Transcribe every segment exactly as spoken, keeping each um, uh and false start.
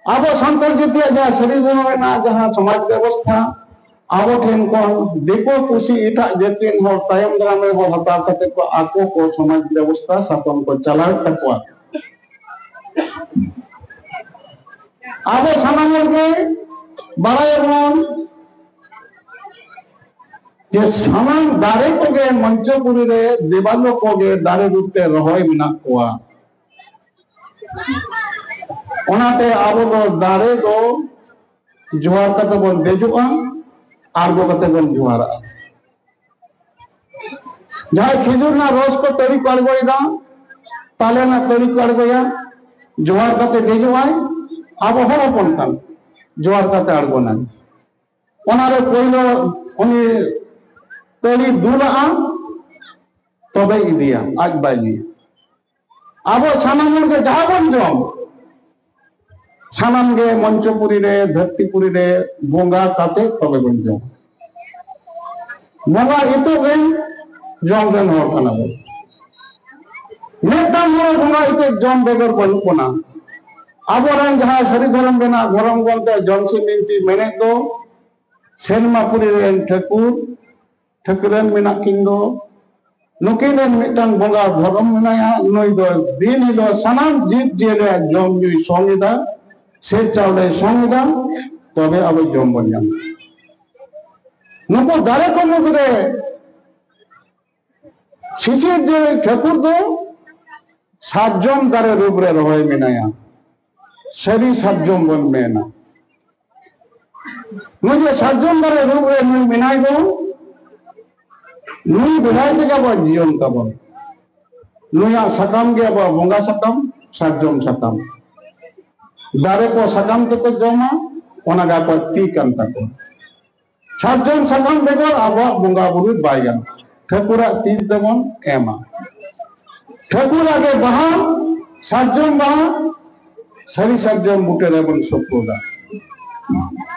ᱟᱵᱚ ᱥᱟᱱᱛᱟᱲ ᱡᱟᱹᱛᱤᱭᱟᱜ ᱡᱟᱦᱟᱸ ᱥᱟᱹᱨᱤ ᱫᱷᱚᱨᱚᱢ ᱨᱮᱱᱟᱜ ᱡᱟᱦᱟᱸ ᱥᱚᱢᱟᱡᱽ ᱵᱮᱵᱚᱥᱛᱷᱟ, ᱟᱵᱚ ᱴᱷᱮᱱ ᱠᱷᱚᱱ ᱫᱤᱠᱩ ᱯᱩᱥᱤ ᱮᱴᱟᱜ ᱡᱟᱹᱛ ᱨᱮᱱ ᱦᱚᱲ ᱛᱟᱭᱚᱢ ᱫᱟᱨᱟᱢ ᱨᱮᱱ ᱦᱚᱲ ᱦᱟᱛᱟᱣ ᱠᱟᱛᱮ ᱠᱚ ᱟᱠᱚ ᱠᱚ ᱥᱚᱢᱟᱡᱽ ᱵᱮᱵᱚᱥᱛᱷᱟ ᱥᱟᱥᱚᱱ ᱠᱚ ᱪᱟᱞᱟᱣᱮᱫ ᱛᱟᱠᱚᱣᱟ᱾ ᱟᱵᱚ ᱥᱟᱱᱟᱢ ᱦᱚᱲ ᱜᱮ ᱵᱟᱲᱟᱭᱟᱵᱚᱱ ᱡᱮ ᱥᱟᱱᱟᱢ ᱫᱟᱨᱮ ᱠᱚᱜᱮ ᱢᱚᱧᱪᱚᱯᱩᱨᱤ ᱨᱮ ᱫᱮᱵᱟᱞᱳ ᱠᱚᱜᱮ ᱫᱟᱨᱮ ᱨᱩᱯ ᱛᱮ ᱨᱚᱦᱚᱭ ᱢᱮᱱᱟᱜ ᱠᱚᱣᱟ᱾ ᱚᱱᱟᱛᱮ ᱟᱵᱚ ᱫᱚ ᱫᱟᱨᱮ ᱫᱚ ᱡᱚᱦᱟᱨ ᱠᱟᱛᱮ ᱵᱚᱱ ᱫᱮᱡᱚᱜᱼᱟ, ᱟᱬᱜᱚ ᱠᱟᱛᱮ ᱵᱚᱱ ᱡᱚᱦᱟᱨᱟᱜᱼᱟ᱾ ᱡᱟᱦᱟᱸᱭ ᱠᱷᱤᱡᱩᱨ ᱨᱮᱱᱟᱜ ᱨᱚᱥ ᱠᱚ ᱛᱟᱹᱲᱤ ᱠᱚ ᱟᱬᱜᱚᱭᱮᱫᱟ, ᱛᱟᱞᱮ ᱨᱮᱱᱟᱜ ᱛᱟᱹᱲᱤ ᱠᱚ ᱟᱬᱜᱚᱭᱟ, ᱡᱚᱦᱟᱨ ᱠᱟᱛᱮ ᱫᱮᱡᱚᱜᱼᱟᱭ, ᱟᱵᱚ ᱦᱚᱲ ᱦᱚᱯᱚᱱ ᱠᱟᱱ, ᱡᱚᱦᱟᱨ ᱠᱟᱛᱮ ᱟᱬᱜᱚᱱᱟᱭ᱾ ᱚᱱᱟᱨᱮ ᱯᱳᱭᱞᱳ ᱩᱱᱤ ᱛᱟᱹᱲᱤ ᱫᱩᱞᱟᱜᱼᱟ, ᱛᱚᱵᱮ ᱤᱫᱤᱭᱟ, ᱟᱡ ᱵᱟᱭ ᱧᱩᱭᱟ᱾ ᱟᱵᱚ ᱥᱟᱱᱟᱢ ᱦᱚᱲ ᱜᱮ ᱡᱟᱦᱟᱸ ᱵᱚᱱ ᱡᱚᱢ, ᱥᱟᱱᱟᱢ ᱜᱮ ᱢᱚᱧᱪᱚᱯᱩᱨᱤ ᱨᱮ, ᱫᱷᱟᱹᱨᱛᱤᱯᱩᱨᱤ ᱨᱮ ᱵᱚᱸᱜᱟ ᱠᱟᱛᱮ ᱛᱚᱵᱮ ᱵᱚᱱ ᱡᱚᱢ᱾ ᱵᱚᱸᱜᱟ ᱤᱛᱟᱹ ᱨᱮᱱ ᱡᱚᱢ ᱨᱮᱱ ᱦᱚᱲ ᱠᱟᱱᱟ ᱵᱚᱱ᱾ ᱢᱤᱫᱴᱟᱝ ᱦᱚᱲ ᱵᱚᱸᱜᱟ ᱤᱛᱟᱹ ᱡᱚᱢ ᱵᱮᱜᱚᱨ ᱵᱟᱹᱱᱩᱜ ᱵᱚᱱᱟ᱾ ᱟᱵᱚᱨᱮᱱ ᱡᱟᱦᱟᱸᱭ ᱥᱟᱹᱨᱤ ᱫᱷᱚᱨᱚᱢ ᱨᱮᱱᱟᱜ ᱫᱷᱚᱨᱚᱢ ᱜᱚᱢᱠᱮ ᱡᱚᱢᱥᱤ ᱢᱤᱱᱛᱤ ᱢᱮᱱᱮᱫ ᱫᱚ, ᱥᱮᱨᱢᱟᱯᱩᱨᱤ ᱨᱮᱱ ᱴᱷᱟᱹᱠᱩᱨ, ᱴᱷᱟᱹᱠᱨᱟᱹᱱ ᱢᱮᱱᱟᱜ ᱠᱤᱱ ᱫᱚ, ᱱᱩᱠᱤᱱ ᱨᱮᱱ ᱢᱤᱫᱴᱟᱝ ᱵᱚᱸᱜᱟ ᱫᱷᱚᱨᱚᱢ ᱢᱮᱱᱟᱭᱟ᱾ ᱱᱩᱭ ᱫᱚ ᱫᱤᱱ ᱦᱤᱞᱳᱜ ᱥᱟᱱᱟᱢ ᱡᱤᱵᱽ ᱡᱤᱭᱟᱹᱞᱤᱭᱟᱜ ᱡᱚᱢ ᱧᱩᱭ ᱥᱚᱝ ᱮᱫᱟ, ᱥᱮᱨ ᱪᱟᱣᱞᱮᱭ ᱥᱚᱝ ᱮᱫᱟ, ᱛᱚᱵᱮ ᱟᱵᱚ ᱡᱚᱢ ᱵᱚᱱ ᱧᱟᱢᱟ᱾ ᱱᱩᱠᱩ ᱫᱟᱨᱮ ᱠᱚ ᱢᱩᱫᱽᱨᱮ ᱥᱤᱥᱤᱨ ᱡᱮ ᱴᱷᱟᱹᱠᱩᱨ ᱫᱚ ᱥᱟᱨᱡᱚᱢ ᱫᱟᱨᱮ ᱨᱩᱯ ᱨᱮ ᱨᱚᱦᱚᱭ ᱢᱮᱱᱟᱭᱟ, ᱥᱟᱹᱨᱤ ᱥᱟᱨᱡᱚᱢ ᱵᱚᱱ ᱢᱮᱱᱟ᱾ ᱱᱩᱭ ᱡᱮ ᱥᱟᱨᱡᱚᱢ ᱫᱟᱨᱮ ᱨᱩᱯ ᱨᱮ ᱱᱩᱭ ᱢᱮᱱᱟᱭ ᱫᱚ, ᱱᱩᱭ ᱵᱮᱲᱟᱭ ᱛᱮᱜᱮ ᱟᱵᱚᱣᱟᱜ ᱡᱤᱭᱚᱱ ᱛᱟᱵᱚᱱ᱾ ᱱᱩᱭᱟᱜ ᱥᱟᱠᱟᱢ ᱜᱮ ᱟᱵᱚᱣᱟᱜ ᱵᱚᱸᱜᱟ ᱥᱟᱠᱟᱢ, ᱥᱟᱨᱡᱚᱢ ᱥᱟᱠᱟᱢ᱾ ᱫᱟᱨᱮ ᱠᱚ ᱥᱟᱠᱟᱢ ᱛᱮᱠᱚ ᱡᱚᱢᱟ, ᱚᱱᱟ ᱜᱮ ᱟᱠᱚᱣᱟᱜ ᱛᱤ ᱠᱟᱱ ᱛᱟᱠᱚᱣᱟ᱾ ᱥᱟᱨᱡᱚᱢ ᱥᱟᱠᱟᱢ ᱵᱮᱜᱚᱨ ᱟᱵᱚᱣᱟᱜ ᱵᱚᱸᱜᱟ ᱵᱩᱨᱩ ᱵᱟᱭ ᱜᱟᱱᱚᱜᱼᱟ᱾ ᱴᱷᱟᱹᱠᱩᱨᱟᱜ ᱛᱤ ᱛᱮᱵᱚᱱ ᱮᱢᱟ᱾ ᱴᱷᱟᱹᱠᱩᱨᱟᱜ ᱜᱮ ᱵᱟᱦᱟ, ᱥᱟᱨᱡᱚᱢ ᱵᱟᱦᱟ, ᱥᱟᱹᱨᱤ ᱥᱟᱨᱡᱚᱢ ᱵᱩᱴᱟᱹ ᱨᱮᱵᱚᱱ ᱥᱳᱯᱳᱫᱟ᱾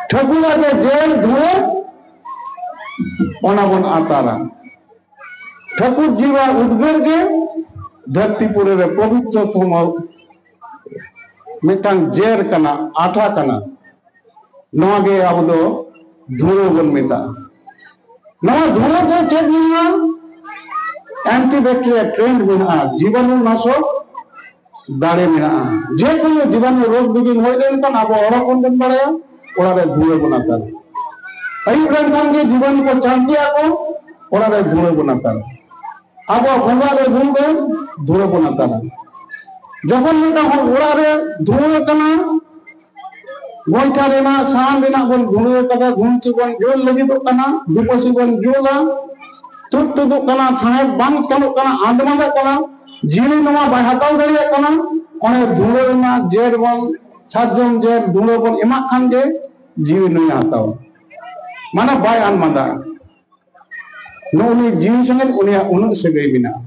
ᱴᱷᱟᱹᱠᱩᱨᱟᱜ ᱜᱮ ᱡᱮᱨ ᱫᱷᱩᱣᱟᱹ, ᱚᱱᱟ ᱵᱚᱱ ᱟᱛᱟᱨᱟ᱾ ᱴᱷᱟᱹᱠᱩᱨ ᱡᱤᱣᱟ ᱩᱫᱽᱜᱟᱹᱨ ᱜᱮ ᱫᱷᱟᱹᱨᱛᱤ ᱯᱩᱨᱤ ᱨᱮ ᱯᱚᱵᱤᱛᱨᱚ ᱛᱚᱢᱚ ᱢᱤᱫᱴᱟᱝ ᱡᱮᱨ ᱠᱟᱱᱟ, ᱟᱴᱷᱟ ᱠᱟᱱᱟ᱾ ᱱᱚᱣᱟ ᱜᱮ ᱟᱵᱚ ᱫᱚ ᱫᱷᱩᱲᱟᱹ ᱵᱚᱱ ᱢᱮᱛᱟᱜᱼᱟ᱾ ᱱᱚᱣᱟ ᱫᱷᱩᱲᱟᱹ ᱫᱚ ᱪᱮᱫ ᱢᱮᱱᱟᱜᱼᱟ? ᱮᱱᱴᱤᱵᱮᱠᱴᱮᱨᱤᱭᱟ ᱴᱨᱮᱱᱰ ᱢᱮᱱᱟᱜᱼᱟ, ᱡᱤᱵᱟᱱᱩ ᱱᱟᱥᱚᱠ ᱫᱟᱲᱮ ᱢᱮᱱᱟᱜᱼᱟ᱾ ᱡᱮᱠᱳᱱᱳ ᱡᱤᱵᱟᱱᱩ ᱨᱳᱜᱽ ᱵᱤᱜᱷᱤᱱ ᱦᱩᱭ ᱞᱮᱱᱠᱷᱟᱱ ᱟᱵᱚ ᱦᱚᱲ ᱦᱚᱯᱚᱱ ᱵᱚᱱ ᱵᱟᱲᱟᱭᱟ, ᱚᱲᱟᱜ ᱨᱮ ᱫᱷᱩᱲᱟᱹ ᱵᱚᱱ ᱟᱛᱟᱨᱟ᱾ ᱟᱹᱭᱩᱵ ᱞᱮᱱᱠᱷᱟᱱ ᱜᱮ ᱡᱤᱵᱟᱱᱩ ᱠᱚ ᱪᱟᱢᱴᱤᱜ ᱟᱠᱚ, ᱚᱲᱟᱜ ᱨᱮ ᱫᱷᱩᱲᱟᱹ ᱵᱚᱱ ᱟᱛᱟᱨᱟ᱾ ᱟᱵᱚᱣᱟᱜ ᱵᱚᱸᱜᱟ ᱨᱮ ᱨᱩᱢ ᱨᱮ ᱫᱷᱩᱲᱟᱹ ᱵᱚᱱ ᱟᱛᱟᱨᱟ᱾ ᱡᱚᱠᱷᱚᱱ ᱢᱤᱫᱴᱟᱝ ᱦᱚᱲ ᱚᱲᱟᱜ ᱨᱮ ᱫᱷᱩᱲᱟᱹ ᱠᱟᱱᱟ, ᱜᱚᱭᱴᱷᱟ ᱨᱮᱱᱟᱜ, ᱥᱟᱦᱟᱱ ᱨᱮᱱᱟᱜ ᱵᱚᱱ ᱫᱷᱩᱲᱟᱹ ᱠᱟᱫᱟ, ᱜᱷᱩᱱᱪᱤ ᱵᱚᱱ ᱡᱩᱞ ᱞᱟᱹᱜᱤᱫᱚᱜ ᱠᱟᱱᱟ, ᱫᱩᱯᱟᱹᱥᱤ ᱵᱚᱱ ᱡᱩᱞᱟ, ᱛᱩᱫ ᱛᱩᱫᱩᱜ ᱠᱟᱱᱟ, ᱥᱟᱦᱮᱫ ᱵᱟᱝ ᱪᱟᱞᱩᱜ ᱠᱟᱱᱟ, ᱟᱸᱫᱽᱢᱟᱸᱫᱟᱜ ᱠᱟᱱᱟ, ᱡᱤᱣᱤ ᱱᱚᱣᱟ ᱵᱟᱭ ᱦᱟᱛᱟᱣ ᱫᱟᱲᱮᱭᱟᱜ ᱠᱟᱱᱟ, ᱚᱱᱮ ᱫᱷᱩᱲᱟᱹ ᱨᱮᱱᱟᱜ ᱡᱮᱨ ᱵᱚᱱ, ᱥᱟᱨᱡᱚᱢ ᱡᱮᱨ ᱫᱷᱩᱲᱟᱹ ᱵᱚᱱ ᱮᱢᱟᱜ ᱠᱷᱟᱱ ᱜᱮ ᱡᱤᱣᱤ ᱱᱩᱭᱮ ᱦᱟᱛᱟᱣᱟ᱾ ᱢᱟᱱᱮ ᱵᱟᱭ ᱟᱸᱫᱽᱢᱟᱸᱫᱟᱜᱼᱟ᱾ ᱱᱩᱜᱼᱩ ᱱᱩᱭ ᱡᱤᱣᱤ ᱥᱚᱸᱜᱮ ᱩᱱᱤᱭᱟᱜ ᱩᱱᱟᱹᱜ ᱥᱟᱹᱜᱟᱹᱭ ᱢᱮᱱᱟᱜᱼᱟ᱾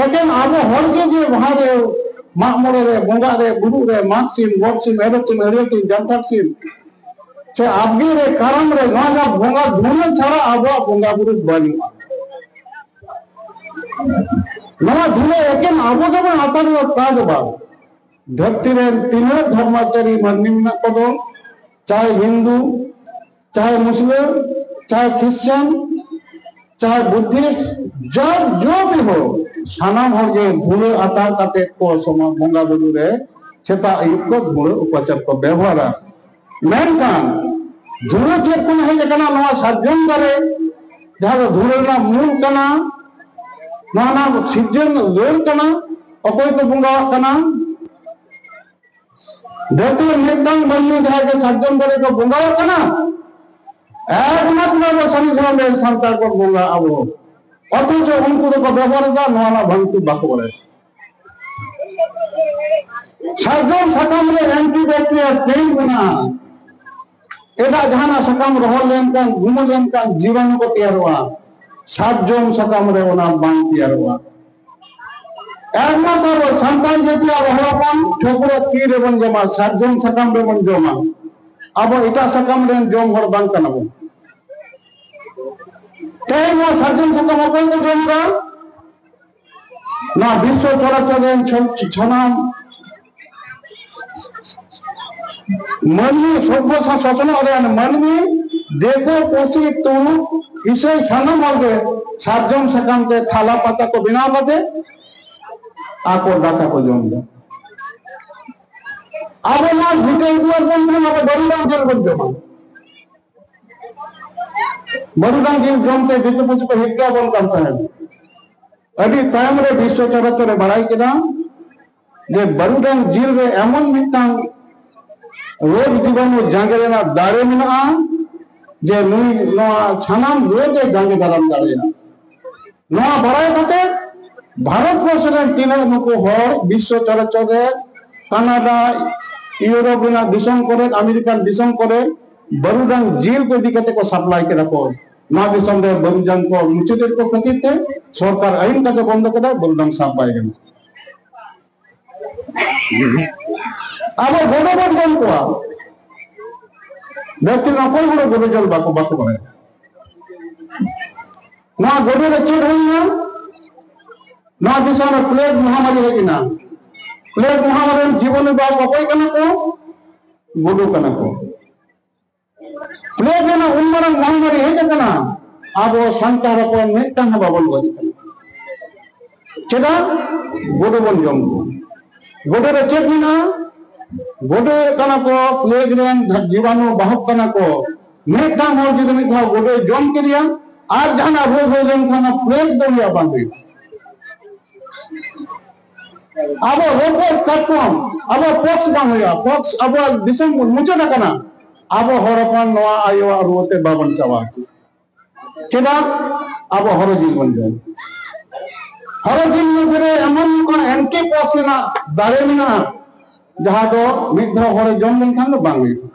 ᱮᱠᱮᱱ ᱟᱵᱚ ᱦᱚᱲ ᱜᱮ ᱡᱮ ᱵᱟᱦᱟ ᱨᱮ, ᱢᱟᱜ ᱢᱚᱬᱮ ᱨᱮ, ᱵᱚᱸᱜᱟ ᱨᱮ, ᱵᱩᱨᱩ ᱨᱮ, ᱢᱟᱜᱽ ᱥᱤᱢ, ᱜᱚᱰ ᱥᱤᱢ, ᱮᱨᱚᱜ ᱥᱤᱢ, ᱦᱟᱹᱲᱭᱟᱹ ᱥᱤᱢ, ᱡᱟᱱᱛᱷᱟᱲ ᱥᱤᱢ, ᱥᱮ ᱟᱵᱜᱮ ᱨᱮ, ᱠᱟᱨᱟᱢ ᱨᱮ, ᱱᱚᱣᱟ ᱡᱟᱦᱟᱸ ᱵᱚᱸᱜᱟ ᱫᱷᱩᱲᱟᱹ ᱪᱷᱟᱲᱟ ᱟᱵᱚᱣᱟᱜ ᱵᱚᱸᱜᱟ ᱵᱩᱨᱩ ᱵᱟᱹᱱᱩᱜᱼᱟ᱾ ᱱᱚᱣᱟ ᱫᱷᱩᱲᱟᱹ ᱮᱠᱮᱱ ᱟᱵᱚ ᱜᱮᱵᱚᱱ ᱟᱛᱟᱨ ᱮᱫᱟ, ᱛᱟ ᱫᱚ ᱵᱟᱝ᱾ ᱫᱷᱟᱹᱨᱛᱤ ᱨᱮᱱ ᱛᱤᱱᱟᱹᱜ ᱫᱷᱚᱨᱢᱟᱪᱟᱨᱤ ᱢᱟᱹᱱᱢᱤ ᱢᱮᱱᱟᱜ ᱠᱚᱫᱚ, ᱪᱟᱦᱮ ᱦᱤᱱᱫᱩ, ᱪᱟᱦᱮ ᱢᱩᱥᱞᱟᱹ, ᱪᱟᱦᱮ ᱠᱷᱨᱤᱥᱪᱟᱱ, ᱪᱟᱦᱮ ᱵᱩᱫᱽᱫᱷᱤᱥᱴ, ᱡᱟᱨ ᱡᱚ ᱵᱤ ᱦᱳ, ᱥᱟᱱᱟᱢ ᱦᱚᱲ ᱜᱮ ᱫᱷᱩᱲᱟᱹ ᱟᱛᱟᱨ ᱠᱟᱛᱮ ᱠᱚ ᱥᱚᱢᱟ-, ᱵᱚᱸᱜᱟ ᱵᱩᱨᱩ ᱨᱮ ᱥᱮᱛᱟᱜ ᱟᱹᱭᱩᱵ ᱠᱚ ᱫᱷᱩᱲᱟᱹ ᱩᱯᱟᱪᱟᱨ ᱠᱚ ᱵᱮᱵᱚᱦᱟᱨᱟ᱾ ᱢᱮᱱᱠᱷᱟᱱ ᱫᱷᱩᱲᱟᱹ ᱪᱮᱫ ᱠᱷᱚᱱ ᱦᱮᱡ ᱟᱠᱟᱱᱟ? ᱱᱚᱣᱟ ᱥᱟᱨᱡᱚᱢ ᱫᱟᱨᱮ, ᱡᱟᱦᱟᱸ ᱫᱚ ᱫᱷᱩᱲᱟᱹ ᱨᱮᱱᱟᱜ ᱢᱩᱞ ᱠᱟᱱᱟ, ᱱᱚᱣᱟ ᱨᱮᱱᱟᱜ ᱥᱤᱨᱡᱚᱱ ᱨᱟᱹᱲ ᱠᱟᱱᱟ᱾ ᱚᱠᱚᱭ ᱠᱚ ᱵᱚᱸᱜᱟᱣᱟᱜ ᱠᱟᱱᱟ? ᱫᱷᱟᱹᱨᱛᱤ ᱨᱮ ᱢᱤᱫᱴᱟᱝ ᱢᱟᱹᱱᱢᱤ ᱡᱟᱦᱟᱸᱭ ᱜᱮ ᱥᱟᱨᱡᱚᱢ ᱫᱟᱨᱮ ᱠᱚ ᱵᱚᱸᱜᱟᱣᱟᱜ ᱠᱟᱱᱟ, ᱮᱠᱢᱟᱛᱨᱚ ᱟᱵᱚ ᱥᱟᱹᱨᱤ ᱫᱷᱚᱨᱚᱢ ᱨᱮᱱ ᱥᱟᱱᱛᱟᱲ ᱠᱚ ᱵᱚᱸᱜᱟ ᱟᱵᱚ᱾ ᱚᱛᱷᱚᱪᱚ ᱩᱱᱠᱩ ᱫᱚᱠᱚ ᱵᱮᱵᱚᱦᱟᱨ ᱮᱫᱟ, ᱱᱚᱣᱟ ᱨᱮᱱᱟᱜ ᱵᱷᱟᱹᱜᱤ ᱴᱷᱤᱠ ᱵᱟᱠᱚ ᱵᱟᱲᱟᱭᱟ᱾ ᱥᱟᱨᱡᱚᱢ ᱥᱟᱠᱟᱢ ᱨᱮ ᱮᱱᱴᱤᱵᱮᱠᱴᱮᱨᱤᱭᱟ ᱠᱨᱤᱢ ᱢᱮᱱᱟᱜᱼᱟ᱾ ᱮᱴᱟᱜ ᱡᱟᱦᱟᱱᱟᱜ ᱥᱟᱠᱟᱢ ᱨᱚᱦᱚᱲ ᱞᱮᱱᱠᱷᱟᱱ, ᱜᱩᱢᱟᱹ ᱞᱮᱱᱠᱷᱟᱱ ᱡᱤᱵᱟᱱᱩ ᱠᱚ ᱛᱮᱭᱟᱨᱚᱜᱼᱟ᱾ ᱥᱟᱨᱡᱚᱢ ᱥᱟᱠᱟᱢ ᱨᱮ ᱚᱱᱟ ᱵᱟᱝ ᱛᱮᱭᱟᱨᱚᱜᱼᱟ᱾ ᱮᱠᱢᱟᱛᱨᱚ ᱟᱵᱚ ᱥᱟᱱᱛᱟᱲ ᱡᱟᱹᱛᱤ, ᱟᱵᱚ ᱦᱚᱲ ᱦᱚᱯᱚᱱ ᱴᱷᱟᱹᱠᱩᱨᱟᱜ ᱛᱤ ᱨᱮᱵᱚᱱ ᱡᱚᱢᱟ, ᱥᱟᱨᱡᱚᱢ ᱥᱟᱠᱟᱢ ᱨᱮᱵᱚᱱ ᱡᱚᱢᱟ᱾ ᱟᱵᱚ ᱮᱴᱟᱜ ᱥᱟᱠᱟᱢ ᱨᱮᱱ ᱡᱚᱢ ᱦᱚᱲ ᱵᱟᱝ ᱠᱟᱱᱟ ᱵᱚᱱ᱾ ᱛᱮᱦᱮᱧ ᱱᱚᱣᱟ ᱥᱟᱨᱡᱚᱢ ᱥᱟᱠᱟᱢ ᱚᱠᱚᱭ ᱠᱚ ᱡᱚᱢ ᱮᱫᱟ? ᱱᱚᱣᱟ ᱵᱤᱥᱥᱚ ᱪᱚᱨᱟᱪᱚᱨ ᱨᱮᱱ ᱪᱷᱚ-, ᱥᱟᱱᱟᱢ ᱢᱟᱹᱱᱢᱤ ᱥᱚᱵᱵᱷᱚ ᱥᱟ-, ᱥᱚᱥᱱᱚᱜ ᱨᱮᱱ ᱢᱟᱹᱱᱢᱤ, ᱫᱤᱠᱩ, ᱯᱩᱥᱤ, ᱛᱩᱲᱩᱠ, ᱤᱥᱟᱹᱭ, ᱥᱟᱱᱟᱢ ᱦᱚᱲ ᱜᱮ ᱥᱟᱨᱡᱚᱢ ᱥᱟᱠᱟᱢ ᱛᱮ ᱛᱷᱟᱞᱟ ᱯᱟᱛᱟ ᱠᱚ ᱵᱮᱱᱟᱣ ᱠᱟᱛᱮ ᱟᱠᱚ ᱫᱟᱠᱟ ᱠᱚ ᱡᱚᱢ ᱮᱫᱟ᱾ ᱟᱵᱚ ᱱᱚᱣᱟ ᱵᱷᱤᱴᱟᱹ ᱫᱩᱣᱟᱹᱨ ᱵᱚᱱ ᱛᱟᱦᱮᱱᱟ, ᱟᱵᱚ ᱵᱟᱹᱨᱩᱰᱟᱝ ᱡᱤᱞ ᱵᱚᱱ ᱡᱚᱢᱟ᱾ ᱵᱟᱹᱨᱩᱰᱟᱝ ᱡᱤᱞ ᱡᱚᱢ ᱛᱮ ᱫᱤᱠᱩ ᱯᱩᱥᱤ ᱠᱚ ᱦᱤᱨᱠᱟᱹ ᱟᱵᱚᱱ ᱠᱟᱱ ᱛᱟᱦᱮᱸᱫ᱾ ᱟᱹᱰᱤ ᱛᱟᱭᱚᱢ ᱨᱮ ᱵᱤᱥᱥᱚ ᱪᱚᱨᱚᱪ ᱨᱮ ᱵᱟᱲᱟᱭ ᱠᱮᱫᱟ ᱡᱮ ᱵᱟᱹᱨᱩᱰᱟᱝ ᱡᱤᱞ ᱨᱮ ᱮᱢᱚᱱ ᱢᱤᱫᱴᱟᱝ ᱨᱳᱜᱽ ᱡᱤᱵᱟᱱᱩ ᱡᱟᱸᱜᱮ ᱨᱮᱱᱟᱜ ᱫᱟᱲᱮ ᱢᱮᱱᱟᱜᱼᱟ, ᱡᱮ ᱱᱩᱭ ᱱᱚᱣᱟ ᱥᱟᱱᱟᱢ ᱨᱳᱜᱽ ᱮ ᱡᱟᱸᱜᱮ ᱫᱟᱨᱟᱢ ᱫᱟᱲᱮᱭᱟᱜᱼᱟ᱾ ᱱᱚᱣᱟ ᱵᱟᱲᱟᱭ ᱠᱟᱛᱮ ᱵᱷᱟᱨᱚᱛ ᱵᱚᱨᱥᱚ ᱨᱮᱱ ᱛᱤᱱᱟᱹᱜ ᱱᱩᱠᱩ ᱦᱚᱲ ᱵᱤᱥᱥᱚ ᱪᱚᱨᱚᱪ ᱨᱮ, ᱠᱟᱱᱟᱰᱟ, ᱤᱭᱩᱨᱳᱯ ᱨᱮᱱᱟᱜ ᱫᱤᱥᱚᱢ ᱠᱚᱨᱮ, ᱟᱢᱮᱨᱤᱠᱟᱱ ᱫᱤᱥᱚᱢ ᱠᱚᱨᱮ ᱵᱟᱹᱨᱩᱰᱟᱝ ᱡᱤᱞ ᱠᱚ ᱤᱫᱤ ᱠᱟᱛᱮ ᱠᱚ ᱥᱟᱯᱞᱟᱭ ᱠᱮᱫᱟ ᱠᱚ᱾ ᱱᱚᱣᱟ ᱫᱤᱥᱚᱢ ᱨᱮ ᱵᱟᱹᱨᱩᱰᱟᱝ ᱠᱚ ᱢᱩᱪᱟᱹᱫ ᱮᱫ ᱠᱚ ᱠᱷᱟᱹᱛᱤᱨ ᱛᱮ ᱥᱚᱨᱠᱟᱨ ᱟᱹᱭᱤᱱ ᱠᱟᱛᱮ ᱵᱚᱱᱫᱚ ᱠᱮᱫᱟᱭ, ᱵᱟᱹᱨᱩᱰᱟᱝ ᱥᱟᱵ ᱵᱟᱭ ᱜᱟᱱᱚᱜᱼᱟ᱾ ᱟᱵᱚ ᱜᱩᱰᱩ ᱵᱚᱱ ᱡᱚᱢ ᱠᱚᱣᱟ᱾ ᱫᱷᱟᱹᱨᱛᱤ ᱨᱮ ᱚᱠᱚᱭ ᱦᱚᱲ ᱜᱩᱰᱩ ᱡᱚᱢ ᱵᱟᱠᱚ, ᱵᱟᱠᱚ ᱵᱟᱲᱟᱭᱟ᱾ ᱱᱚᱣᱟ ᱜᱩᱰᱩ ᱨᱮ ᱪᱮᱫ ᱦᱩᱭᱱᱟ? ᱱᱚᱣᱟ ᱫᱤᱥᱚᱢ ᱨᱮ ᱯᱞᱮᱜᱽ ᱢᱚᱦᱟᱢᱟᱨᱤ ᱦᱮᱡ ᱮᱱᱟ᱾ ᱯᱞᱮᱜᱽ ᱢᱚᱦᱟᱢᱟᱨᱤ ᱨᱮᱱ ᱡᱤᱵᱚᱱᱤ ᱵᱟᱦᱚᱠ ᱚᱠᱚᱭ ᱠᱟᱱᱟ ᱠᱚ? ᱜᱩᱰᱩ ᱠᱟᱱᱟ ᱠᱚ᱾ ᱯᱞᱮᱜᱽ ᱨᱮᱱᱟᱜ ᱩᱱ ᱢᱟᱨᱟᱝ ᱢᱚᱦᱟᱢᱟᱨᱤ ᱦᱮᱡ ᱟᱠᱟᱱᱟ, ᱟᱵᱚ ᱥᱟᱱᱛᱟᱲ ᱦᱚᱯᱚᱱ ᱢᱤᱫᱴᱟᱝ ᱦᱚᱸ ᱵᱟᱵᱚᱱ ᱜᱚᱡ ᱟᱠᱟᱱᱟ᱾ ᱪᱮᱫᱟᱜ? ᱜᱩᱰᱩ ᱵᱚᱱ ᱡᱚᱢ ᱠᱚᱣᱟ᱾ ᱜᱩᱰᱩ ᱨᱮ ᱪᱮᱫ ᱢᱮᱱᱟᱜᱼᱟ? ᱜᱩᱰᱩ ᱦᱩᱭᱩᱜ ᱠᱟᱱᱟ ᱠᱚ ᱯᱞᱮᱜᱽ ᱨᱮᱱ ᱡᱤᱵᱟᱱᱩ ᱵᱟᱦᱚᱠ ᱠᱟᱱᱟ ᱠᱚ᱾ ᱢᱤᱫᱴᱟᱝ ᱦᱚᱲ ᱡᱩᱫᱤ ᱢᱤᱫ ᱫᱷᱟᱣ ᱜᱩᱰᱩᱭ ᱡᱚᱢ ᱠᱮᱫᱮᱭᱟ, ᱟᱨ ᱡᱟᱦᱟᱱᱟᱜ ᱨᱳᱜᱽ ᱦᱩᱭ ᱞᱮᱱᱠᱷᱟᱱ ᱚᱱᱟ ᱯᱞᱮᱜᱽ ᱫᱚ ᱩᱱᱤᱭᱟᱜ ᱵᱟᱝ ᱦᱩᱭᱩᱜᱼᱟ᱾ ᱟᱵᱚ ᱨᱚᱠᱚᱡ ᱠᱟᱴᱠᱚᱢ, ᱟᱵᱚ ᱯᱚᱠᱥ ᱵᱟᱝ ᱦᱩᱭᱩᱜᱼᱟ, ᱯᱚᱠᱥ ᱟᱵᱚᱣᱟᱜ ᱫᱤᱥᱚᱢ ᱢᱩᱪᱟᱹᱫ ᱟᱠᱟᱱᱟ᱾ ᱟᱵᱚ ᱦᱚᱲ ᱦᱚᱯᱚᱱ ᱱᱚᱣᱟ ᱟᱭᱳᱣᱟᱜ ᱨᱩᱣᱟᱹ ᱛᱮ ᱵᱟᱵᱚᱱ ᱪᱟᱵᱟ ᱟᱠᱟᱱᱟ᱾ ᱪᱮᱫᱟᱜ? ᱟᱵᱚ ᱦᱚᱨᱚ ᱡᱤᱞ ᱵᱚᱱ ᱡᱚᱢ᱾ ᱦᱚᱨᱚ ᱡᱤᱞ ᱢᱚᱫᱽᱫᱷᱮ ᱨᱮ ᱮᱢᱚᱱ ᱱᱚᱝᱠᱟ ᱮᱱᱴᱤ ᱯᱚᱠᱥ ᱨᱮᱱᱟᱜ ᱫᱟᱲᱮ ᱢᱮᱱᱟᱜᱼᱟ, ᱡᱟᱦᱟᱸ ᱫᱚ ᱢᱤᱫ ᱫᱷᱟᱣ ᱦᱚᱲᱮ ᱡᱚᱢ ᱞᱮᱱᱠᱷᱟᱱ ᱫᱚ ᱵᱟᱝ ᱦᱩᱭᱩᱜᱼᱟ᱾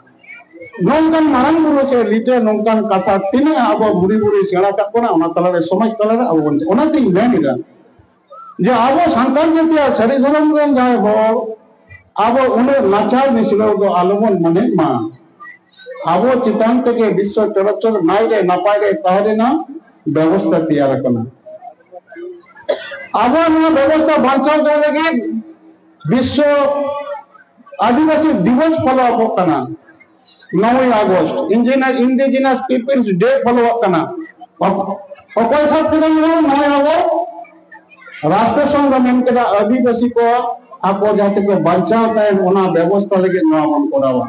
ᱱᱚᱝᱠᱟᱱ ᱢᱟᱨᱟᱝ ᱵᱩᱨᱩ ᱥᱮ ᱞᱤᱴᱟᱹ ᱱᱚᱝᱠᱟᱱ ᱠᱟᱛᱷᱟ ᱛᱤᱱᱟᱹᱜ ᱟᱵᱚ ᱵᱩᱲᱦᱤ ᱵᱩᱲᱦᱤ ᱥᱮᱬᱟ ᱠᱟᱜ ᱵᱚᱱᱟ, ᱚᱱᱟ ᱛᱟᱞᱟᱨᱮ ᱥᱚᱢᱟᱡᱽ ᱛᱟᱞᱟᱨᱮ ᱟᱵᱚ ᱵᱚᱱ, ᱚᱱᱟᱛᱤᱧ ᱢᱮᱱ ᱮᱫᱟ, ᱡᱮ ᱟᱵᱚ ᱥᱟᱱᱛᱟᱲ ᱡᱟᱹᱛᱤᱭᱟᱜ ᱥᱟᱹᱨᱤ ᱫᱷᱚᱨᱚᱢ ᱨᱮᱱ ᱡᱟᱦᱟᱸᱭ ᱦᱚᱲ, ᱟᱵᱚ ᱩᱱᱟᱹᱜ ᱱᱟᱪᱟᱨ ᱱᱤᱥᱲᱟᱹᱣ ᱫᱚ ᱟᱞᱚᱵᱚᱱ ᱢᱚᱱᱮᱜ ᱢᱟ᱾ ᱟᱵᱚ ᱪᱮᱛᱟᱱ ᱛᱮᱜᱮ ᱵᱤᱥᱥᱚ ᱪᱚᱨᱚᱪᱚᱨ ᱱᱟᱭ ᱨᱮ ᱱᱟᱯᱟᱭ ᱨᱮ ᱛᱟᱦᱮᱸ ᱨᱮᱱᱟᱜ ᱵᱮᱵᱚᱥᱛᱷᱟ ᱛᱮᱭᱟᱨ ᱟᱠᱟᱱᱟ᱾ ᱟᱵᱚ ᱱᱚᱣᱟ ᱵᱮᱵᱚᱥᱛᱷᱟ ᱵᱟᱧᱪᱟᱣ ᱫᱚᱦᱚ ᱞᱟᱹᱜᱤᱫ ᱵᱤᱥᱥᱚ ᱟᱹᱫᱤᱵᱟᱹᱥᱤ ᱫᱤᱵᱚᱥ ᱯᱷᱚᱞᱚ ᱟᱯᱚᱜ ᱠᱟᱱᱟ, ᱱᱚᱭ ᱟᱜᱚᱥᱴ ᱤᱱᱰᱤᱡᱤᱱᱟᱥ ᱯᱤᱯᱤᱞᱥ ᱰᱮ ᱯᱷᱚᱞᱚ ᱟᱯᱚᱜ ᱠᱟᱱᱟ᱾ ᱚᱠ-, ᱚᱠᱚᱭ ᱥᱟᱵ ᱠᱮᱫᱟ ᱱᱚᱣᱟ? ᱱᱚᱭ ᱟᱵᱚ ᱨᱟᱥᱴᱨᱚ ᱥᱚᱝᱜᱷ ᱢᱮᱱ ᱠᱮᱫᱟ, ᱟᱹᱫᱤᱵᱟᱹᱥᱤ ᱠᱚ ᱟᱠᱚ ᱡᱟᱦᱟᱸ ᱛᱮᱠᱚ ᱵᱟᱧᱪᱟᱣ ᱛᱟᱦᱮᱱ, ᱚᱱᱟ ᱵᱮᱵᱚᱥᱛᱷᱟ ᱞᱟᱹᱜᱤᱫ ᱱᱚᱣᱟ ᱵᱚᱱ ᱠᱚᱨᱟᱣᱟ᱾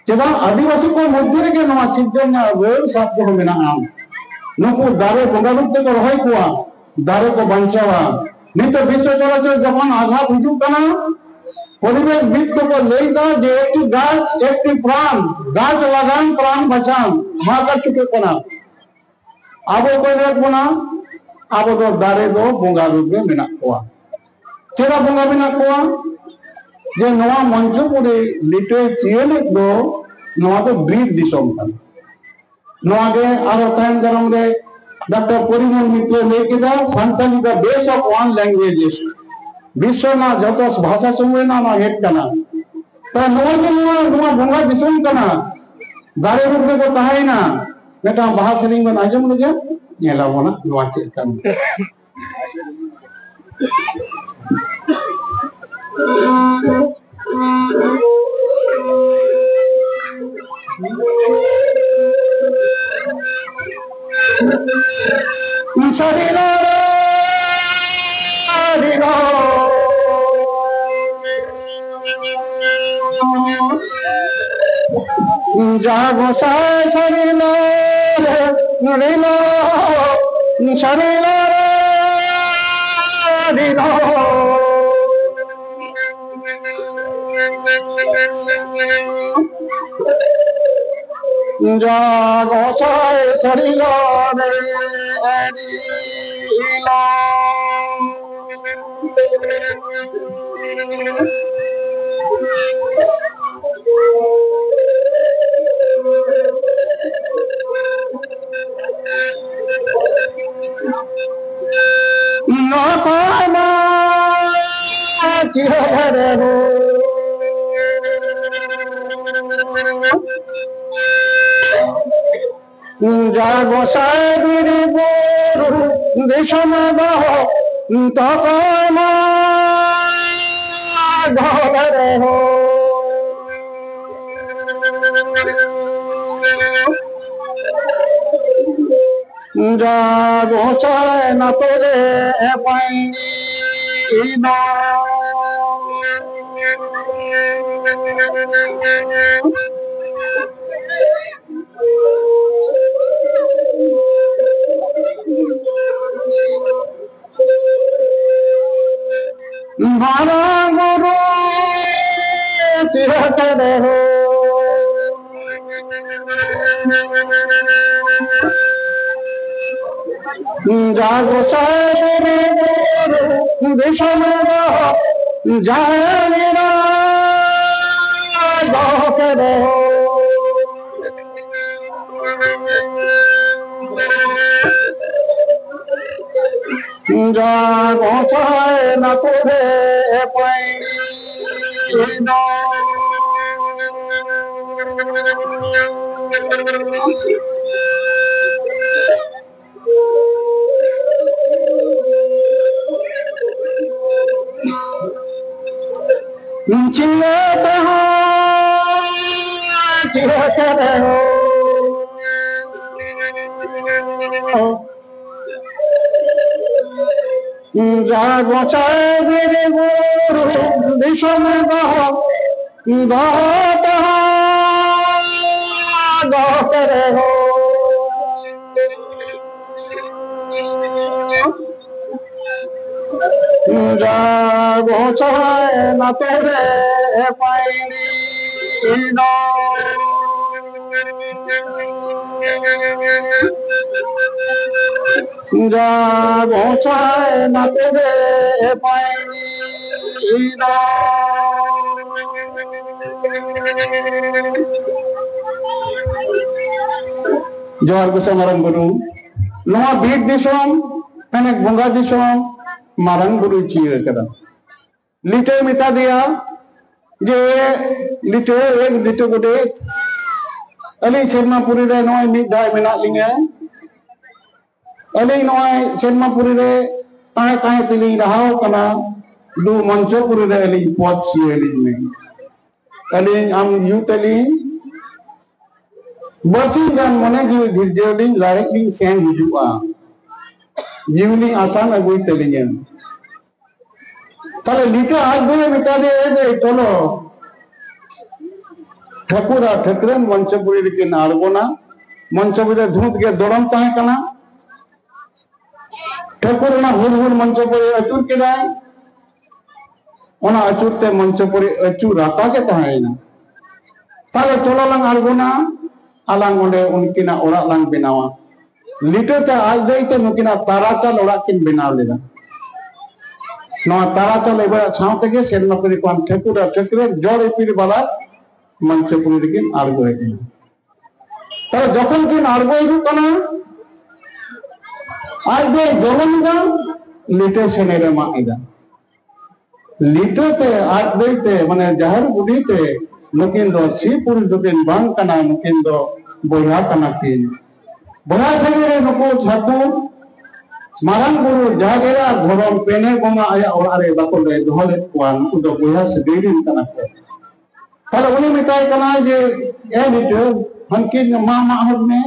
ᱪᱮᱫᱟᱜ ᱟᱹᱫᱤᱵᱟᱹᱥᱤ ᱠᱚ ᱢᱚᱫᱽᱫᱷᱮ ᱨᱮᱜᱮ ᱱᱚᱣᱟ ᱥᱤᱨᱡᱚᱱ ᱨᱮᱱᱟᱜ ᱨᱟᱹᱲ ᱥᱟᱵ ᱫᱚᱦᱚ ᱢᱮᱱᱟᱜᱼᱟ᱾ ᱱᱩᱠᱩ ᱫᱟᱨᱮ ᱵᱚᱸᱜᱟ ᱨᱩᱯ ᱛᱮᱠᱚ ᱨᱚᱦᱚᱭ ᱠᱚᱣᱟ, ᱫᱟᱨᱮ ᱠᱚ ᱵᱟᱧᱪᱟᱣᱟ᱾ ᱱᱤᱛᱚᱜ ᱵᱤᱥᱥᱚ ᱪᱚᱨᱟᱪᱚᱨ ᱡᱚᱠᱷᱚᱱ ᱟᱜᱷᱟᱛ ᱦᱤᱡᱩᱜ ᱠᱟᱱᱟ, ᱯᱚᱨᱤᱵᱮᱥ ᱵᱤᱫ ᱠᱚᱠᱚ ᱞᱟᱹᱭ ᱫᱟ ᱡᱮ ᱮᱠᱴᱤ ᱜᱟᱪᱷ ᱮᱠᱴᱤ ᱯᱨᱟᱱ, ᱜᱟᱪᱷ ᱞᱟᱜᱟᱱ ᱯᱨᱟᱱ ᱵᱟᱪᱟᱱ, ᱦᱟᱦᱟᱠᱟᱨ ᱪᱷᱩᱴᱟᱹᱜ ᱠᱟᱱᱟ᱾ ᱟᱵᱚ ᱚᱠᱚᱭ ᱞᱟᱹᱭᱟᱫ ᱵᱚᱱᱟ? ᱟᱵᱚ ᱫᱚ ᱫᱟᱨᱮ ᱫᱚ ᱵᱚᱸᱜᱟ ᱨᱩᱯ ᱨᱮ ᱢᱮᱱᱟᱜ ᱠᱚᱣᱟ᱾ ᱪᱮᱫᱟᱜ ᱵᱚᱸᱜᱟ ᱢᱮᱱᱟᱜ ᱠᱚᱣᱟ? ᱡᱮ ᱱᱚᱣᱟ ᱢᱚᱧᱪᱚᱯᱩᱨᱤ ᱞᱤᱴᱟᱹᱭ ᱪᱤᱭᱟᱹ ᱞᱮᱫ ᱫᱚ ᱱᱚᱣᱟ ᱫᱚ ᱵᱤᱨ ᱫᱤᱥᱚᱢ ᱠᱟᱱᱟ᱾ ᱱᱚᱣᱟ ᱜᱮ ᱟᱨᱚ ᱛᱟᱭᱚᱢ ᱫᱟᱨᱟᱢ ᱨᱮ ᱰᱟᱠᱛᱟᱨ ᱯᱚᱨᱤᱢᱚᱞ ᱢᱤᱛᱨᱚ ᱞᱟᱹᱭ ᱠᱮᱫᱟ, Santali the base of all languages, ᱵᱤᱥᱥᱚ ᱨᱮᱱᱟᱜ ᱡᱚᱛᱚ ᱵᱷᱟᱥᱟ ᱥᱚᱢᱩᱦ ᱨᱮᱱᱟᱜ ᱱᱚᱣᱟ ᱦᱮᱰ ᱠᱟᱱᱟ᱾ ᱛᱚ ᱱᱚᱣᱟ ᱜᱮ ᱱᱚᱣᱟ, ᱱᱚᱣᱟ ᱵᱚᱸᱜᱟ ᱫᱤᱥᱚᱢ ᱠᱟᱱᱟ, ᱫᱟᱨᱮ ᱨᱩᱯ ᱨᱮᱠᱚ ᱛᱟᱦᱮᱸᱭᱮᱱᱟ᱾ ᱢᱤᱫᱴᱟᱝ ᱵᱟᱦᱟ ᱥᱮᱨᱮᱧ ᱵᱚᱱ ᱟᱸᱡᱚᱢ ᱞᱮᱜᱮ, ᱧᱮᱞ ᱟᱵᱚᱱᱟ ᱱᱚᱣᱟ ᱪᱮᱫ ᱠᱟᱱᱟ᱾ ᱥᱟᱹᱨᱤ ᱞᱟᱲᱟ, ᱥᱟᱹᱨᱤ ᱞᱟᱲᱟ᱾ ᱡᱟ ᱜᱚᱸᱥᱟᱭ ᱥᱟᱹᱨᱤ ᱞᱟᱲᱟ, ᱥᱟᱹᱨᱤ ᱞᱟᱲᱟ, ᱥᱟᱹᱨᱤ ᱞᱟᱲᱟ, ᱥᱟᱹᱨᱤ ᱞᱟᱲᱟ᱾ ᱡᱟ ᱜᱚᱸᱥᱟᱭ ᱥᱟᱹᱨᱤ ᱞᱟᱲᱟ, ᱟᱹᱰᱤ ᱞᱟᱲᱟ᱾ ᱱᱚᱠᱚᱭ ᱢᱟ ᱪᱤᱨᱚ ᱨᱮᱦᱚᱸ ᱡᱟ ᱜᱚᱸᱥᱟᱭ ᱵᱤᱨ ᱵᱩᱨᱩ ᱫᱤᱥᱚᱢ ᱫᱚ ᱛᱚᱠᱚᱭ ᱢᱟ ᱰᱷᱚᱞ ᱨᱮᱦᱚᱸ᱾ ᱡᱟ ᱜᱚᱸᱥᱟᱭ ᱱᱟᱛᱚ ᱨᱮ ᱯᱟᱹᱭᱲᱤ ᱫᱚ᱾ ᱢᱟᱨᱟᱝ ᱵᱩᱨᱩ ᱛᱤᱨᱟᱹ ᱠᱮᱫᱮ ᱦᱳ᱾ ᱡᱟ ᱜᱚᱸᱥᱟᱭ ᱵᱩᱨᱩ ᱵᱩᱨᱩ ᱫᱤᱥᱚᱢ ᱫᱚ ᱡᱟᱦᱮᱨ ᱮᱨᱟ ᱫᱚᱦᱚ ᱠᱮᱫᱮ ᱦᱳ᱾ ᱡᱟ ᱜᱚᱸᱥᱟᱭ ᱱᱟᱛᱚ ᱨᱮ ᱯᱟᱹᱭᱲᱤ ᱫᱚ᱾ ᱪᱤᱱᱦᱟᱹ ᱛᱮᱦᱚᱸ ᱪᱤᱱᱦᱟᱹ ᱠᱮᱫᱮ ᱦᱳ᱾ ᱡᱟ ᱜᱚᱸᱥᱟᱭ ᱵᱤᱨ ᱵᱩᱨᱩ ᱫᱤᱥᱚᱢ ᱫᱚᱦᱚ, ᱫᱚᱦᱚ ᱛᱮᱦᱚᱸ ᱫᱚᱦᱚ ᱠᱮᱫᱮ ᱦᱳ᱾ ᱡᱟ ᱜᱚᱸᱥᱟᱭ ᱱᱟᱛᱚ ᱨᱮ ᱯᱟᱹᱭᱲᱤ ᱫᱚ᱾ ᱡᱟ ᱜᱚᱸᱥᱟᱭ ᱱᱟᱛᱚ ᱨᱮ ᱯᱟᱹᱭᱲᱤ ᱫᱚ᱾ ᱡᱚᱦᱟᱨ ᱜᱚᱸᱥᱟᱭ ᱢᱟᱨᱟᱝ ᱵᱩᱨᱩ᱾ ᱱᱚᱣᱟ ᱵᱤᱨ ᱫᱤᱥᱚᱢ, ᱢᱟᱱᱮ ᱵᱚᱸᱜᱟ ᱫᱤᱥᱚᱢ, ᱢᱟᱨᱟᱝ ᱵᱩᱨᱩᱭ ᱪᱤᱱᱦᱟᱹ ᱠᱟᱫᱟ᱾ ᱞᱤᱴᱟᱹᱭ ᱢᱮᱛᱟ ᱫᱮᱭᱟ ᱡᱮ, "ᱞᱤᱴᱟᱹ, ᱮ ᱞᱤᱴᱟᱹ ᱜᱚᱰᱮᱛ, ᱟᱹᱞᱤᱧ ᱥᱮᱨᱢᱟᱯᱩᱨᱤ ᱨᱮ ᱱᱚᱜᱼᱚᱭ ᱢᱤᱫ ᱫᱷᱟᱣ ᱢᱮᱱᱟᱜ ᱞᱤᱧᱟᱹ᱾ ᱟᱹᱞᱤᱧ ᱱᱚᱜᱼᱚᱭ ᱥᱮᱨᱢᱟᱯᱩᱨᱤ ᱨᱮ ᱛᱟᱦᱮᱸ ᱛᱟᱦᱮᱸ ᱛᱮᱞᱤᱧ ᱨᱟᱦᱟᱣ ᱠᱟᱱᱟ, ᱫᱩ ᱢᱚᱧᱪᱚᱯᱩᱨᱤ ᱨᱮ ᱟᱹᱞᱤᱧ ᱯᱚᱫᱽ ᱥᱤᱭᱟᱹᱞᱤᱧ ᱢᱮ᱾ ᱟᱹᱞᱤᱧ ᱟᱢ ᱭᱩ ᱛᱟᱹᱞᱤᱧ ᱵᱟᱨᱥᱤᱧ ᱜᱟᱱ ᱢᱚᱱᱮ ᱡᱤᱣᱤ ᱫᱷᱤᱨᱡᱟᱹᱣ ᱞᱤᱧ ᱞᱟᱲᱮᱡ ᱞᱤᱧ ᱥᱮᱱ ᱦᱤᱡᱩᱜᱼᱟ, ᱡᱤᱣᱤ ᱞᱤᱧ ᱟᱛᱟᱝ ᱟᱹᱜᱩᱭ ᱛᱟᱹᱞᱤᱧᱟ᱾ ᱛᱟᱦᱞᱮ ᱞᱤᱴᱟᱹ ᱟᱡ ᱫᱚᱭ ᱢᱮᱛᱟ ᱫᱮᱭᱟ, "ᱮ ᱫᱟᱹᱭ, ᱪᱚᱞᱚ, ᱴᱷᱟᱹᱠᱩᱨ ᱟᱨ ᱴᱷᱟᱹᱠᱨᱟᱹᱱ ᱢᱚᱧᱪᱚᱯᱩᱨᱤ ᱨᱮᱠᱤᱱ ᱟᱬᱜᱚᱱᱟ᱾" ᱢᱚᱧᱪᱚᱯᱩᱨᱤ ᱨᱮ ᱫᱷᱩᱸᱛ ᱜᱮ ᱫᱚᱲᱚᱢ ᱛᱟᱦᱮᱸ ᱠᱟᱱᱟ᱾ ᱴᱷᱟᱹᱠᱩᱨ ᱚᱱᱟ ᱦᱩᱲ ᱦᱩᱲ ᱢᱚᱧᱪᱚᱯᱩᱨᱤ ᱟᱹᱪᱩᱨ ᱠᱮᱫᱟᱭ᱾ ᱚᱱᱟ ᱟᱹᱪᱩᱨ ᱛᱮ ᱢᱚᱧᱪᱚᱯᱩᱨᱤ ᱟᱹᱪᱩᱨ ᱨᱟᱯᱟᱜ ᱜᱮ ᱛᱟᱦᱮᱸᱭᱮᱱᱟ᱾ ᱛᱟᱦᱞᱮ ᱪᱚᱞᱚ ᱞᱟᱝ ᱟᱬᱜᱚᱱᱟ, ᱟᱞᱟᱝ ᱚᱸᱰᱮ ᱩᱱᱠᱤᱱᱟᱜ ᱚᱲᱟᱜ ᱞᱟᱝ ᱵᱮᱱᱟᱣᱟ᱾ ᱞᱤᱴᱟᱹ ᱛᱮ ᱟᱡ ᱫᱟᱹᱭ ᱛᱮ ᱱᱩᱠᱤᱱᱟᱜ ᱛᱟᱨᱟᱪᱟᱞ ᱚᱲᱟᱜ ᱠᱤᱱ ᱵᱮᱱᱟᱣ ᱞᱮᱫᱟ᱾ ᱱᱚᱣᱟ ᱛᱟᱨᱟᱪᱟᱞ ᱮᱵᱟᱭᱟᱜ ᱥᱟᱶ ᱛᱮᱜᱮ ᱥᱮᱨᱢᱟ ᱯᱩᱨᱤ ᱠᱷᱚᱱ ᱴᱷᱟᱹᱠᱩᱨ ᱟᱨ ᱴᱷᱟᱹᱠᱨᱟᱹᱱ ᱡᱚᱲ ᱤᱯᱤᱞ ᱵᱟᱞᱟ ᱢᱚᱧᱪᱚᱯᱩᱨᱤ ᱨᱮᱠᱤᱱ ᱟᱬᱜᱚ ᱦᱮᱡ ᱮᱱᱟ᱾ ᱛᱟᱦᱞᱮ ᱡᱚᱠᱷᱚᱱ ᱠᱤᱱ ᱟᱬᱜᱚ ᱦᱤᱡᱩᱜ ᱠᱟᱱᱟ, ᱟᱡ ᱫᱚᱭ ᱡᱚᱞᱚᱱ ᱮᱫᱟ, ᱞᱤᱴᱟᱹ ᱥᱮᱱᱮᱨᱮ ᱢᱟᱜ ᱮᱫᱟ᱾ ᱞᱤᱴᱟᱹ ᱛᱮ ᱟᱡ ᱫᱟᱹᱭ ᱛᱮ, ᱢᱟᱱᱮ ᱡᱟᱦᱮᱨ ᱵᱩᱰᱷᱤ ᱛᱮ, ᱱᱩᱠᱤᱱ ᱫᱚ ᱥᱤ ᱯᱩᱨᱩᱥ ᱫᱚᱠᱤᱱ ᱵᱟᱝ ᱠᱟᱱᱟ, ᱱᱩᱠᱤᱱ ᱫᱚ ᱵᱚᱭᱦᱟ ᱠᱟᱱᱟ ᱠᱤᱱ᱾ ᱵᱚᱭᱦᱟ ᱥᱟᱹᱜᱟᱹᱭ ᱨᱮ ᱱᱩᱠᱩ ᱴᱷᱟᱹᱠᱩᱨ, ᱢᱟᱨᱟᱝ ᱵᱩᱨᱩ, ᱡᱟᱦᱮᱨ ᱮᱨᱟ, ᱫᱷᱚᱨᱚᱢ, ᱯᱮᱱᱮ ᱵᱚᱸᱜᱟ ᱟᱭᱟᱜ ᱚᱲᱟᱜ ᱨᱮ ᱵᱟᱠᱚ ᱞᱟᱹᱭ ᱫᱚᱦᱚ ᱞᱮᱫ ᱠᱚᱣᱟ, ᱱᱩᱠᱩ ᱫᱚ ᱵᱚᱭᱦᱟ ᱥᱟᱹᱜᱟᱹᱭ ᱨᱮᱱ ᱠᱟᱱᱟ ᱠᱚ᱾ ᱛᱟᱦᱞᱮ ᱩᱱᱤ ᱢᱮᱛᱟᱭ ᱠᱟᱱᱟᱭ ᱡᱮ, "ᱮ ᱵᱤᱴᱟᱹ, ᱦᱟᱱᱠᱤᱱ ᱢᱟ ᱢᱟᱜ ᱦᱚᱫ ᱢᱮ,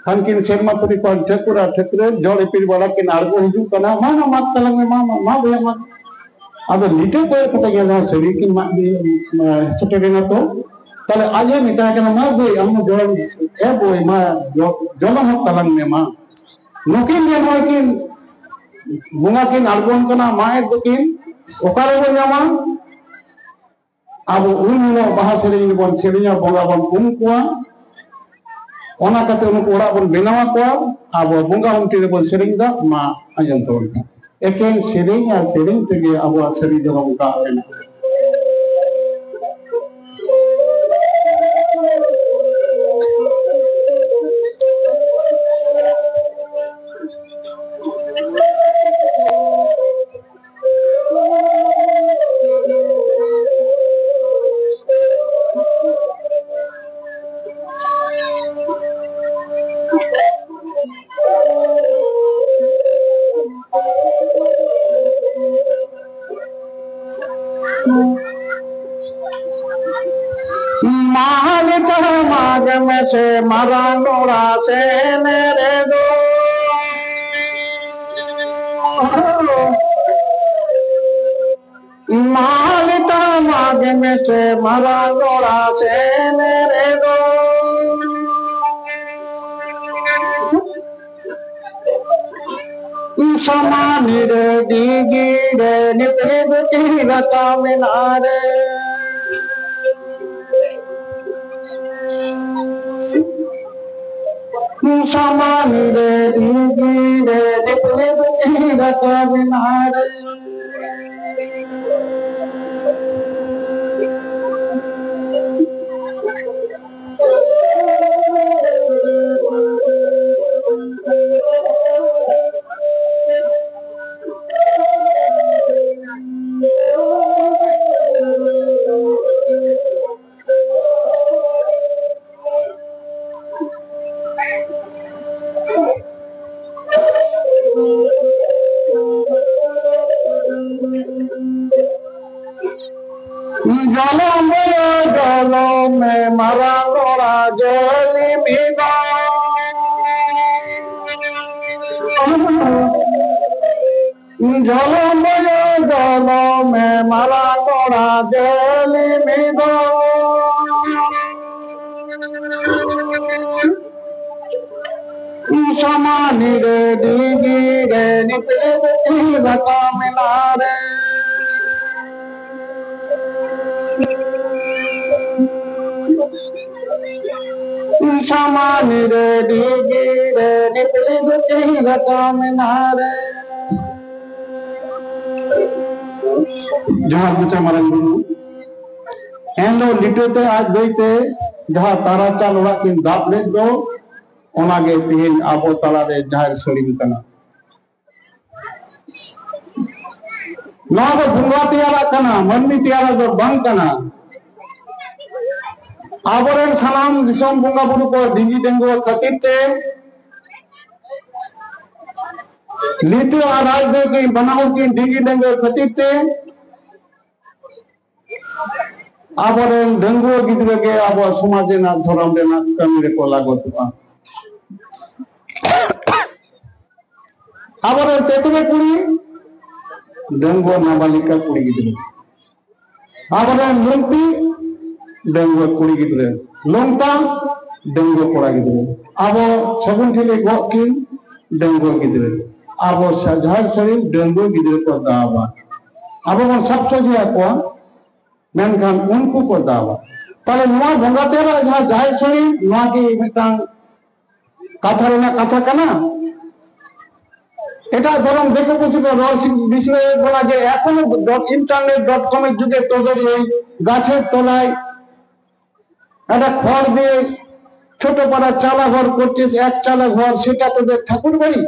ᱦᱟᱱᱠᱤᱱ ᱥᱮᱨᱢᱟ ᱯᱩᱨᱤ ᱠᱷᱚᱱ ᱴᱷᱟᱹᱠᱩᱨ ᱟᱨ ᱴᱷᱟᱹᱠᱨᱟᱹᱱ ᱡᱚᱲ ᱤᱯᱤᱞ ᱵᱟᱞᱟ ᱠᱤᱱ ᱟᱬᱜᱚ ᱦᱤᱡᱩᱜ ᱠᱟᱱᱟ, ᱢᱟ, ᱢᱟ, ᱢᱟᱜ ᱛᱟᱞᱟᱝ ᱢᱮ, ᱢᱟ, ᱢᱟ, ᱢᱟ, ᱵᱚᱭᱦᱟ, ᱢᱟ᱾" ᱟᱫᱚ ᱞᱤᱴᱟᱹ ᱠᱚᱭᱚᱜ ᱠᱟᱛᱮ ᱧᱮᱞ ᱫᱟ, ᱥᱟᱹᱨᱤ ᱠᱤᱱ ᱢᱟᱜ ᱤᱫᱤ, ᱮ, ᱥᱮᱴᱮᱨᱮᱱᱟ ᱛᱚ᱾ ᱛᱟᱦᱞᱮ ᱟᱡ ᱮ ᱢᱮᱛᱟᱭ ᱠᱟᱱᱟ, "ᱢᱟ ᱵᱷᱟᱹᱭ, ᱟᱢ ᱡᱚᱲ, ᱮ ᱵᱷᱟᱹᱭ, ᱢᱟ, ᱡᱚ-, ᱡᱚᱞᱚ ᱦᱚᱫ ᱛᱟᱞᱟᱝ ᱢᱮ, ᱢᱟ᱾ ᱱᱩᱠᱤᱱ ᱜᱮ ᱱᱚᱜᱼᱚᱭ ᱠᱤᱱ ᱵᱚᱸᱜᱟ ᱠᱤᱱ ᱟᱬᱜᱚᱱ ᱠᱟᱱᱟ, ᱢᱟᱜ ᱮᱫ ᱫᱚᱠᱤᱱ, ᱚᱠᱟ ᱨᱮᱵᱚᱱ ᱧᱟᱢᱟ?" ᱟᱵᱚ ᱩᱱ ᱦᱤᱞᱳᱜ ᱵᱟᱦᱟ ᱥᱮᱨᱮᱧ ᱨᱮᱵᱚᱱ ᱥᱮᱨᱮᱧᱟ, ᱵᱚᱸᱜᱟ ᱵᱚᱱ ᱩᱢ ᱠᱚᱣᱟ, ᱚᱱᱟ ᱠᱟᱛᱮ ᱩᱱᱠᱩ ᱚᱲᱟᱜ ᱵᱚᱱ ᱵᱮᱱᱟᱣ ᱟᱠᱚᱣᱟ, ᱟᱵᱚ ᱵᱚᱸᱜᱟ ᱩᱱᱴᱤ ᱨᱮᱵᱚᱱ ᱥᱮᱨᱮᱧ ᱮᱫᱟ᱾ ᱢᱟ ᱟᱸᱡᱚᱢ ᱛᱟᱵᱚᱱ ᱯᱮ, ᱮᱠᱮᱱ ᱥᱮᱨᱮᱧ ᱟᱨ ᱥᱮᱨᱮᱧ ᱛᱮᱜᱮ ᱟᱵᱚᱣᱟᱜ ᱥᱟᱹᱨᱤ ᱫᱷᱚᱨᱚᱢ ᱜᱟᱲ ᱢᱮᱱᱟᱜᱼᱟ᱾ ᱟᱦᱟᱞ ᱛᱟᱢᱟᱜ ᱢᱮᱥᱮ ᱢᱟᱨᱟᱝ ᱜᱚᱲᱟ ᱥᱮᱱ ᱨᱮᱫᱚ᱾ ᱢᱟᱦᱟᱞ ᱛᱟᱢᱟᱜ ᱢᱮᱥᱮ ᱢᱟᱨᱟᱝ ᱜᱚᱲᱟ ᱥᱮᱱ ᱨᱮᱫᱚ᱾ ᱥᱟᱢᱟᱱᱤ ᱨᱮ ᱰᱤᱜᱤ ᱨᱮ ᱱᱤᱯᱞᱤ ᱫᱩᱴᱤ ᱨᱟᱠᱟ ᱢᱮᱱᱟᱜ ᱨᱮ᱾ ᱥᱟᱢᱟᱱᱤ ᱨᱮ ᱰᱤᱜᱤ ᱨᱮ ᱱᱤᱯᱞᱤ ᱫᱩᱴᱤ ᱨᱟᱠᱟ ᱢᱮᱱᱟᱜ ᱨᱮ᱾ ᱡᱚᱞᱚᱢ ᱵᱚᱭᱚ ᱡᱚᱞᱚᱢ ᱢᱮ ᱢᱟᱨᱟᱝ ᱜᱚᱲᱟ ᱡᱚᱞᱤ ᱢᱤᱫᱟ᱾ ᱡᱚᱞᱚᱢ ᱵᱚᱭᱚ ᱡᱚᱞᱚᱢ ᱢᱮ ᱢᱟᱨᱟᱝ ᱜᱚᱲᱟ ᱡᱚᱞᱤ ᱢᱤᱫᱟ᱾ ᱥᱟᱢᱟᱱᱤ ᱨᱮ ᱰᱤᱜᱤ ᱨᱮ ᱱᱤᱯᱞᱮ ᱫᱚ ᱪᱮᱫ ᱞᱮᱠᱟ ᱢᱮᱱᱟᱜ ᱨᱮ? ᱥᱟᱢᱟᱱᱤ ᱨᱮ ᱰᱤᱜᱤ ᱨᱮ ᱱᱤᱯᱞᱮ ᱫᱚ ᱪᱮᱫ ᱞᱮᱠᱟ ᱢᱮᱱᱟᱜ ᱨᱮ? ᱡᱚᱦᱟᱨ ᱢᱟᱪᱷᱟ ᱢᱟᱨᱟᱝ ᱵᱩᱨᱩ᱾ ᱮᱱᱦᱤᱞᱳᱜ ᱞᱤᱴᱟᱹᱛᱮ ᱟᱡ ᱫᱟᱹᱭᱛᱮ ᱡᱟᱦᱟᱸ ᱛᱟᱨᱟ ᱪᱟᱞ ᱚᱲᱟᱜ ᱠᱤᱱ ᱫᱟᱵ ᱞᱮᱫ ᱫᱚ, ᱚᱱᱟᱜᱮ ᱛᱮᱦᱮᱧ ᱟᱵᱚ ᱛᱟᱞᱟᱨᱮ ᱡᱟᱦᱮᱨ ᱥᱟᱹᱲᱤᱢ ᱠᱟᱱᱟ᱾ ᱱᱚᱣᱟ ᱫᱚ ᱵᱚᱸᱜᱟ ᱛᱮᱭᱟᱨᱟᱜ ᱠᱟᱱᱟ, ᱢᱟᱹᱱᱢᱤ ᱛᱮᱭᱟᱨᱟᱜ ᱫᱚ ᱵᱟᱝ ᱠᱟᱱᱟ᱾ ᱟᱵᱚᱨᱮᱱ ᱥᱟᱱᱟᱢ ᱫᱤᱥᱚᱢ ᱵᱚᱸᱜᱟ ᱵᱩᱨᱩ ᱠᱚ ᱰᱤᱸᱜᱤ ᱰᱮᱸᱜᱩᱣᱟ ᱠᱷᱟᱹᱛᱤᱨ ᱛᱮ ᱞᱤᱴᱟᱹ ᱟᱨ ᱨᱟᱡᱽ ᱫᱚ ᱠᱤᱱ ᱵᱟᱱᱟ ᱦᱚᱲ ᱠᱤᱱ ᱰᱤᱸᱜᱤ ᱰᱮᱸᱜᱩᱣᱟ ᱠᱷᱟᱹᱛᱤᱨ ᱛᱮ ᱟᱵᱚᱨᱮᱱ ᱰᱟᱺᱜᱩᱣᱟᱹ ᱜᱤᱫᱽᱨᱟᱹ ᱜᱮ ᱟᱵᱚᱣᱟᱜ ᱥᱚᱢᱟᱡᱽ ᱨᱮᱱᱟᱜ, ᱫᱷᱚᱨᱚᱢ ᱨᱮᱱᱟᱜ ᱠᱟᱹᱢᱤ ᱨᱮᱠᱚ ᱞᱟᱜᱚᱛᱚᱜᱼᱟ᱾ ᱟᱵᱚᱨᱮᱱ ᱛᱮᱛᱨᱮ ᱠᱩᱲᱤ, ᱰᱟᱺᱜᱩᱣᱟᱹ ᱱᱟᱵᱟᱞᱤᱠᱟ ᱠᱩᱲᱤ ᱜᱤᱫᱽᱨᱟᱹ᱾ ᱟᱵᱚᱨᱮᱱ ᱞᱩᱝᱛᱤ, ᱰᱟᱺᱜᱩᱣᱟᱹ ᱠᱩᱲᱤ ᱜᱤᱫᱽᱨᱟᱹ᱾ ᱞᱚᱝᱛᱟ, ᱰᱟᱺᱜᱩᱣᱟᱹ ᱠᱚᱲᱟ ᱜᱤᱫᱽᱨᱟᱹ᱾ ᱟᱵᱚ ᱥᱟᱹᱜᱩᱱ ᱴᱷᱤᱞᱤ ᱜᱚᱜ ᱠᱤᱱ, ᱰᱟᱺᱜᱩᱣᱟᱹ ᱜᱤᱫᱽᱨᱟᱹ᱾ ᱟᱵᱚ ᱥᱟ-, ᱡᱟᱦᱮᱨ ᱥᱟᱹᱲᱤᱢ, ᱰᱟᱺᱜᱩᱣᱟᱹ ᱜᱤᱫᱽᱨᱟᱹ ᱠᱚ ᱫᱟᱵᱟ᱾ ᱟᱵᱚ ᱵᱚᱱ ᱥᱟᱵ ᱥᱚᱡᱷᱮ ᱟᱠᱚᱣᱟ, ᱢᱮᱱᱠᱷᱟᱱ ᱩᱱᱠᱩ ᱠᱚ ᱫᱟᱵᱟ᱾ ᱛᱟᱦᱞᱮ ᱱᱚᱣᱟ ᱵᱚᱸᱜᱟ ᱛᱮᱭᱟᱨᱟᱜ ᱡᱟᱦᱟᱸ ᱡᱟᱦᱮᱨ ᱥᱟᱹᱲᱤᱢ, ᱱᱚᱣᱟ ᱠᱤ ᱢᱤᱫᱴᱟᱝ ᱠᱟᱛᱷᱟ ᱨᱮᱱᱟᱜ ᱠᱟᱛᱷᱟ ᱠᱟᱱᱟ? ᱮᱴᱟᱜ ᱫᱷᱚᱨᱚᱢ ᱫᱤᱠᱩ ᱯᱩᱥᱤ ᱠᱚ ᱨᱚᱲ ᱥᱤ-, ᱵᱤᱥᱲᱟᱹᱭᱮᱫ ᱵᱚᱱᱟ ᱡᱮ ᱮᱠᱷᱚᱱᱳ ᱰᱚᱴ, internet dot com ᱮᱨ ᱡᱩᱜᱮ ᱛᱚᱫᱚᱨ ᱳᱭ ᱜᱟᱪᱷᱮᱨ ᱛᱚᱞᱟᱭ একটা খড় দিয়ে ছোট পাড়া চালা ঘর করছিস, এক চালা ঘর, সেটা তোদের ঠাকুর বাড়ি?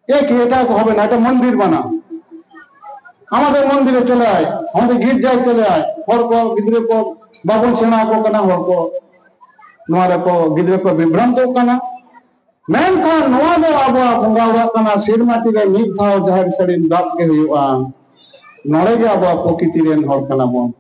এ কি, এটা হবে না, এটা মন্দির বানা। আমাদের মন্দিরে চলে আয়, আমাদের গির্জায় চলে আয়। ᱦᱚᱲ ᱠᱚ, ᱜᱤᱫᱽᱨᱟᱹ ᱠᱚ ᱵᱟᱵᱚᱱ ᱥᱮᱬᱟ ᱟᱠᱚ ᱠᱟᱱᱟ, ᱦᱚᱲ ᱠᱚ ᱱᱚᱣᱟ ᱨᱮᱠᱚ, ᱜᱤᱫᱽᱨᱟᱹ ᱠᱚ ᱵᱤᱵᱷᱨᱟᱱᱛᱚᱜ ᱠᱟᱱᱟ᱾ ᱢᱮᱱᱠᱷᱟᱱ ᱱᱚᱣᱟ ᱫᱚ ᱟᱵᱚᱣᱟᱜ ᱵᱚᱸᱜᱟ ᱚᱲᱟᱜ ᱠᱟᱱᱟ, ᱥᱮᱨᱢᱟ ᱨᱮ ᱢᱤᱫ ᱫᱷᱟᱣ ᱡᱟᱦᱮᱨ ᱥᱟᱹᱲᱤᱢ ᱫᱟᱵ ᱜᱮ ᱦᱩᱭᱩᱜᱼᱟ᱾ ᱱᱚᱰᱮ ᱜᱮ ᱟᱵᱚᱣᱟᱜ ᱯᱨᱚᱠᱤᱛᱤ ᱨᱮᱱ ᱦᱚᱲ ᱠᱟᱱᱟ ᱵᱚᱱ᱾